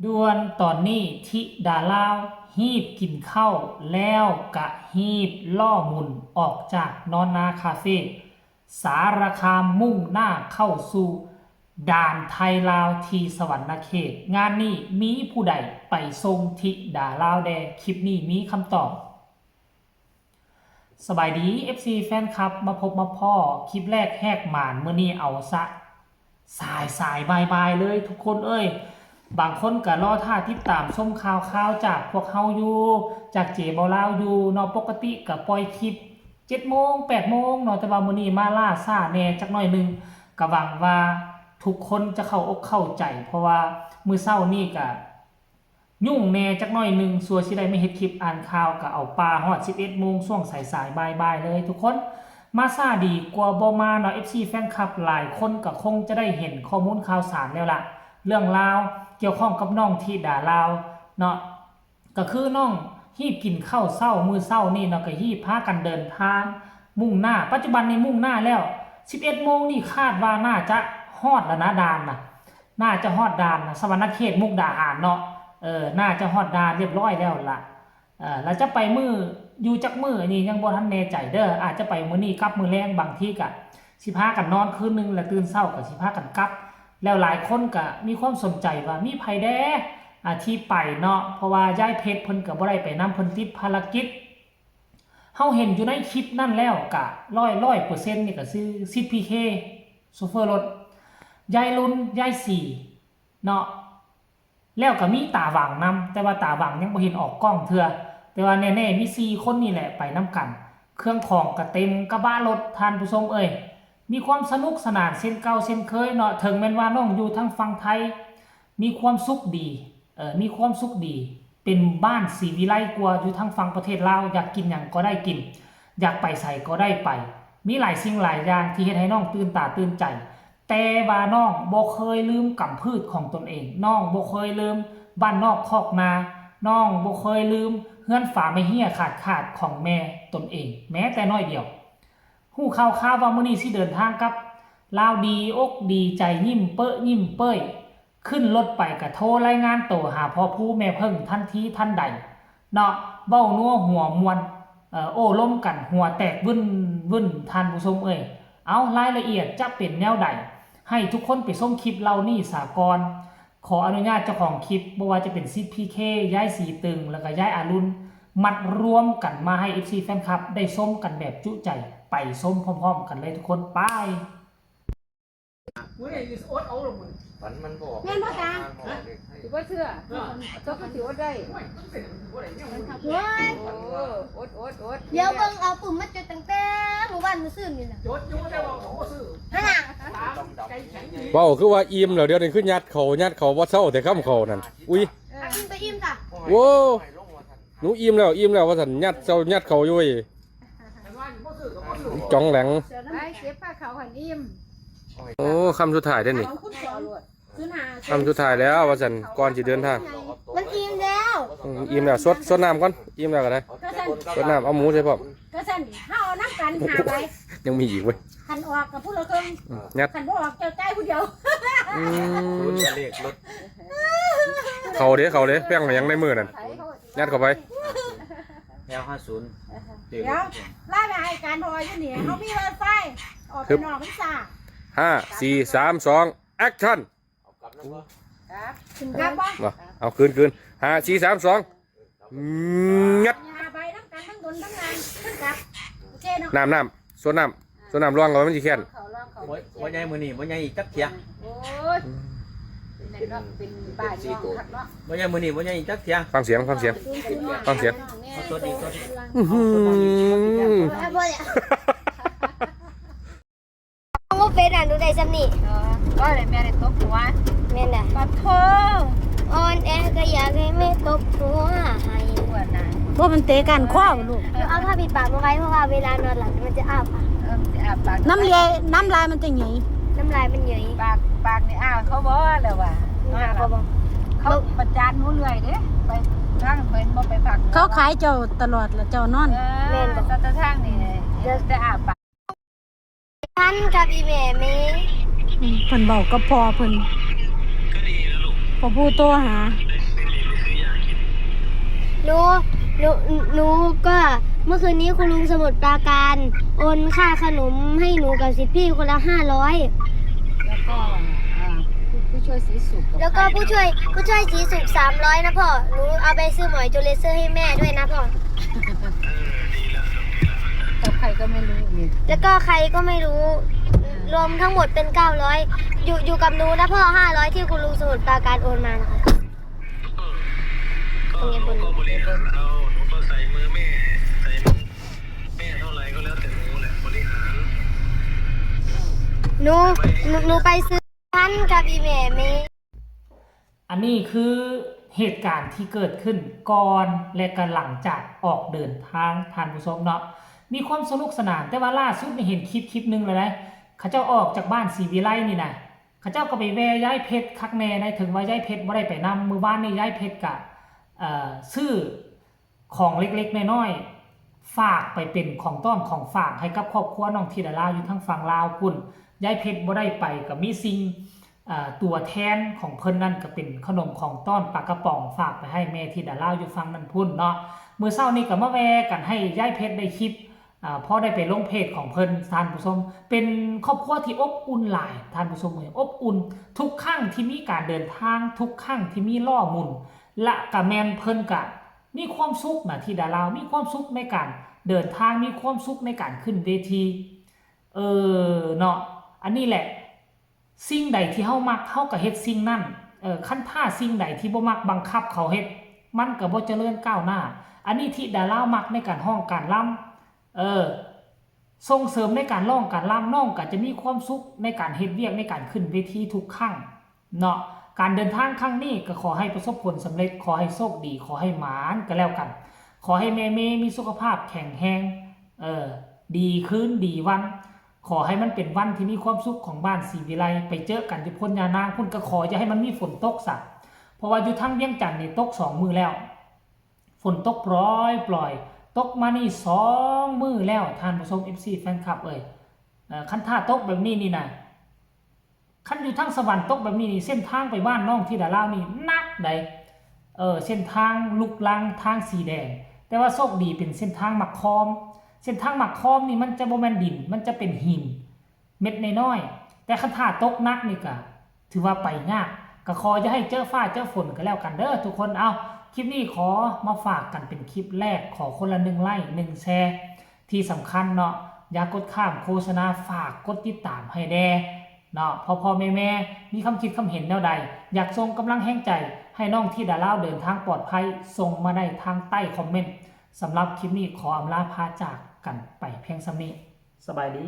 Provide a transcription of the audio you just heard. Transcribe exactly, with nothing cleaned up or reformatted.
ด่วนตอนนี้ธิดาลาว ฮีบกินข้าวแล้วกะฮีบล่อหมุนออกจากนอนนาคาเฟ่ สารคามมุ่งหน้าเข้าสู่ด่านไทยลาวที่สะหวันนะเขต งานนี้มีผู้ใดไปส่งธิดาลาวแด่ คลิปนี้มีคำตอบ สบายดี เอฟซี แฟนคลับ มาพบมาพ้อ คลิปแรกแหกหมาน มื้อนี้เอาซะ สายสายบายบายเลยทุกคนเอ้ย บางคนก็รอท่าติดตามชมข่าวข่าวจากพวกเฮาอยู่ จากเจเบาลาวอยู่เนาะ ปกติก็ปล่อยคลิปเจ็ดโมง แปดโมงเนาะ แต่ว่ามื้อนี้มาล่าช้าแหน่จักหน่อยหนึ่ง ก็หวังว่าทุกคนจะเข้าอกเข้าใจ เพราะว่ามื้อเช้านี้ก็ ยุ่งแหน่จักหน่อยหนึ่ง สั่วสิได้มาเฮ็ดคลิปอ่านข่าว ก็เอาป่าฮอดสิบเอ็ดโมง ช่วงสายๆ บ่ายๆ เลยทุกคน มาช้าดีกว่าบ่มาเนาะ เอฟซี แฟนคลับ หลายคนก็คงจะได้เห็นข้อมูลข่าวสารแล้วล่ะ เรื่องราวเกี่ยวข้องกับน้องธิดาลาวเนาะ ก็คือน้องฮีบกินข้าวเช้ามื้อเช้านี่เนาะ ก็ฮีบพากันเดินทาง มุ่งหน้า ปัจจุบันนี้มุ่งหน้าแล้ว สิบเอ็ดโมงนี่คาดว่าน่าจะฮอดแล้วนะด่านนะ น่าจะฮอดด่านนะ สะหวันนะเขตมุกดาหารเนาะ เออ น่าจะฮอดด่านเรียบร้อยแล้วล่ะ เออ แล้วจะไปมื้อ อยู่จักมื้อนี่ยังบ่ทันแน่ใจเด้อ อาจจะไปมื้อนี้กลับมื้อแลง บางทีก็สิพากันนอนคืนหนึ่ง แล้วตื่นเช้าก็สิพากันกลับ แล้วหลายคนก็มีความสนใจว่ามีไผแด่ อ่า ที่ไปเนาะ เพราะว่ายายเพชรเพิ่นก็บ่ได้ไปนำ เพิ่นติดภารกิจ เฮาเห็นอยู่ในคลิปนั่นแล้วก็ร้อย ร้อยเปอร์เซ็นต์ นี่ก็คือสิทธิ์ พีเค โชเฟอร์รถ ยายลุน ยายสี่ เนาะ แล้วก็มีตาหว่างนำ แต่ว่าตาหว่างยังบ่เห็นออกกล้องเทื่อ แต่ว่าแน่ๆ มีสี่คนนี่แหละไปนำกัน เครื่องของก็เต็มกระบะรถ ท่านผู้ชมเอ้ย มีความสนุกสนานเช่นเก่าเช่นเคยเนาะ ถึงแม้นว่าน้องอยู่ทางฝั่งไทย มีความสุขดี เอ่อ มีความสุขดี เป็นบ้านศรีวิไลกว่าอยู่ทางฝั่งประเทศลาว อยากกินหยังก็ได้กิน อยากไปไสก็ได้ไป มีหลายสิ่งหลายอย่างที่เฮ็ดให้น้องตื่นตาตื่นใจ แต่ว่าน้องบ่เคยลืมกำพืชของตนเอง น้องบ่เคยลืมบ้านนอกคอกนา น้องบ่เคยลืมเฮือนฝาไม้เฮี้ยขาดๆ ของแม่ตนเอง แม้แต่น้อยเดียว ฮู้ข่าวๆ ว่ามื้อนี้สิเดินทางกลับ ลาวดีอกดีใจ ยิ้มเป๊ะยิ้มเป้ย ขึ้นรถไปก็โทรรายงานโตหาพ่อภูแม่เพิ่งทันทีทันใด เนาะ เว้านัวหัวม่วน เอ่อ โอ้ลมกันหัวแตกวึ่นวึ่น ท่านผู้ชมเอ้ย เอา รายละเอียดจะเป็นแนวใด ให้ทุกคนไปชมคลิปเหล่านี้สาก่อน ขออนุญาตเจ้าของคลิป บ่ว่าจะเป็นสิทธิ์ พีเค ยายสีตึง แล้วก็ยายอรุณ มัดรวมกันมาให้ เอฟซี แฟนคลับ ได้ชมกันแบบจุใจ ไปชมพร้อมๆ กันเลยทุกคน ไป มื้อนี้สิอดเอาละมื้อ ฝันมันบอก แม่นบ่ตา บอกเลขให้ สิบ่เชื่อ เออ เจ้าก็สิอดได้ โอ้ย มันเป็นบ่ได้เนี่ย เฮ้ย โอ้ อด อด อด เดี๋ยวเบิ่งเอาปืนมาจุดตั้งแต่มื้อวานมื้อซืนนี่น่ะ จดอยู่แต่ว่าผมบ่ซื้อ นั่นน่ะ ตามใจแข็งดี เว้าคือว่าอิ่มแล้ว เดี๋ยวนี้คือยัดเข้า ยัดเข้าบ่เซาแต่คำเข้านั่น อุ๊ย เออ เอากินไปอิ่มจ้ะ โอ้ หนูอิ่มแล้ว อิ่มแล้วว่าซั่น ยัดเซา ยัดเข้าอยู่เว้ย แต่ว่าบ่ซื้อก็บ่ซื้อ จ๋องแหลง ไปเก็บผ้าขาวหันอิ่ม โอ้ คำสุดท้ายเด้อนี่ เอาคุณสอง ศูนย์ห้า คำสุดท้ายแล้วว่าซั่น ก่อนสิเดินทาง มันอิ่มแล้ว อืม อิ่มแล้ว ซด ซดน้ำก่อน อิ่มแล้วก็ได้ ก็ซั่น ซดน้ำ เอาหมูใส่พร้อม ก็ซั่น เฮาเอานำกันห้าใบ ยังมีอีกเว้ย คันออกกับผู้ละครึ่ง อืม ยัด คันบ่ออกเจ้าจ่ายผู้เดียว อืม ศูนย์กับเลขรถ เข้าเด้ เข้าเด้ แป้งหยังในมือนั่น ใส่เข้า ยัดเข้าไป แอลห้าศูนย์ เดี๋ยว ลาไปให้การพออยู่นี่ เขามีไวไฟ ออกไปนอกพรรษา ห้า สี่ สาม สอง แอคชั่น ครับ ขึ้นครับบ่ มา เอาคืน คืน ห้า สี่ สาม สอง งัด อย่าไปทั้งกันทั้งบนทั้งล่าง ขึ้นครับ โอเคเนาะ น้ำ น้ำ ซดน้ำ ซดน้ำ ลองเอาไว้มันสิแค้น เขาลองเขา บ่ บ่ใหญ่มื้อนี้ บ่ใหญ่อีกจักเที่ย โอ้ย เป็นไงเนาะ เป็นบ้าจองคักเนาะ บ่ใหญ่มื้อนี้ บ่ใหญ่อีกจักเที่ย ฟังเสียง ฟังเสียง ฟังเสียง เอาตัวดี ตัวดี อื้อหือ เอาบ่เลย เอาบ่เป็นอ่ะ หนูได้ซ้ำนี่ เออ ว่าอะไรแม่ได้ตบหัว แม่นน่ะ ปะโถ อ่อนแอก็อยากให้แม่ตบหัวให้ หัวหนา ว่ามันเตะก้านคอบ่ลูก หนูเอาผ้าปิดปากมาไว้ เพราะว่าเวลานอนหลับมันจะอ้าปาก เออ มันจะอ้าปาก น้ำลาย น้ำลายมันจะหยี น้ำลายมันหยี ปาก ปากนี่อ้าเขาบ่แล้วว่ะ อ้าเขาบ่ เขาประจานหนูเรื่อยเด้ ไปทางเพิ่นบ่ไปพัก เขาขายเจ้าตลอดละเจ้านอน เออ แม่นบ่ แต่ทางนี่ เดี๋ยว แต่อ้าปาก ทันครับอีแม่เมย์ อืม เพิ่นเว้ากับพ่อเพิ่น พ่อผู้โทรหา หนูหนูหนูก็เมื่อคืนนี้คุณลุงสมุทรปราการโอนค่าขนมให้หนูกับสิทธิ์พี่คนละห้าร้อย แล้วก็อ่าผู้ผู้ช่วยสีสุขบ แล้วก็ผู้ช่วยผู้ช่วยสีสุขสามร้อยนะพ่อ หนูเอาไปซื้อหมอยจูเลเซอร์ให้แม่ด้วยนะพ่อ กับใครก็ไม่รู้นี่ แล้วก็ใครก็ไม่รู้ รวมทั้งหมดเป็นเก้าร้อย อยู่อยู่กับหนูนะพ่อ ห้าร้อย ที่คุณลุงสมุทรปราการโอนมานะคะ ก็หนูก็บริหารเอาหนูก็ใส่มือแม่ใส่มือแม่เท่าไหร่ก็แล้วแต่หนูแหละบริหาร หนูหนูหนูไปซื้อพันกับอีแม่เม อันนี้คือเหตุการณ์ที่เกิดขึ้นก่อนและกำลังจะออกเดินทางท่านผู้ชมเนาะ มีความสนุกสนาน แต่ว่าล่าสุดนี่เห็นคลิปคลิปหนึ่งเลยนะ เขาเจ้าออกจากบ้านศรีวิไลนี่นะ เขาเจ้าก็ไปแวะยายเพชรคักแน่นะ ถึงว่ายายเพชรบ่ได้ไปนำ มื้อวานนี่ยายเพชรกะเอ่อซื้อของเล็กๆน้อยๆฝากไปเป็นของต้อนของฝากให้กับครอบครัวน้องธิดาลาวอยู่ทางฝั่งลาวพุ้น ยายเพชรบ่ได้ไปก็มีสิ่งอ่าตัวแทนของเพิ่นนั่นก็เป็นขนมของต้อนปลากระป๋องฝากไปให้แม่ธิดาลาวอยู่ฝั่งนั้นพุ้นเนาะ มื้อเช้านี้ก็มาแวะกันให้ยายเพชรได้คลิปอ่าพอได้ไปลงเพจของเพิ่นท่านผู้ชม เป็นครอบครัวที่อบอุ่นหลายท่านผู้ชมเอ้ย อบอุ่นทุกครั้งที่มีการเดินทาง ทุกครั้งที่มีล้อหมุน และกะแม่นเพิ่นกะมีความสุขนะธิดาลาว มีความสุขในการเดินทาง มีความสุขในการขึ้นเวที เออเนาะ อันนี้แหละ สิ่งใดที่เฮามักเฮาก็เฮ็ดสิ่งนั้น เออ คันถ้าสิ่งใดที่บ่มักบังคับเขาเฮ็ด มันก็บ่เจริญก้าวหน้า อันนี้ธิดาลาวมักในการฮ้องการรำ เออ ส่งเสริมในการร้องการรำ น้องก็จะมีความสุขในการเฮ็ดเวียกในการขึ้นเวทีทุกครั้งเนาะ การเดินทางครั้งนี้ก็ขอให้ประสบผลสำเร็จ ขอให้โชคดี ขอให้หมานก็แล้วกัน ขอให้แม่เมย์มีสุขภาพแข็งแรง เออ ดีคืนดีวัน ขอให้มันเป็นวันที่มีความสุขของบ้านศรีวิไล ไปเจอกันอยู่โพนยานางพุ้น ก็ขออย่าให้มันมีฝนตกซะ เพราะว่าอยู่ทางเวียงจันทน์นี่ตกสองมื้อแล้ว ฝนตกปรอยปรอยๆ ตกมานี่สองมื้อแล้วท่านผู้ชม เอฟซี แฟนคลับเอ้ย เอ่อ คันถ้าตกแบบนี้นี่นะ คันอยู่ทางสวรรค์ตกแบบนี้นี่ เส้นทางไปบ้านน้องธิดาลาวนี่หนักใด เออ เส้นทางลุกลังทางสีแดง แต่ว่าโชคดีเป็นเส้นทางหมากคอม เส้นทางหมากคอมนี่มันจะบ่แม่นดิน มันจะเป็นหิน เม็ดน้อยๆ แต่คันถ้าตกหนักนี่ก็ถือว่าไปยาก ก็ขออย่าให้เจอฟ้าเจอฝนก็แล้วกันเด้อทุกคน เอา คลิปนี้ขอมาฝากกันเป็นคลิปแรก ขอคนละหนึ่งไลค์ หนึ่งแชร์ ที่สำคัญเนาะ อย่ากดข้ามโฆษณา ฝากกดติดตามให้แด่เนาะ พ่อๆ แม่ๆ มีความคิดความเห็นแนวใด อยากส่งกำลังแฮงใจให้น้องธิดาลาวเดินทางปลอดภัย ส่งมาได้ทางใต้คอมเมนต์ สำหรับคลิปนี้ขออำลาพาจากกันไปเพียงส่ำนี้ สบายดี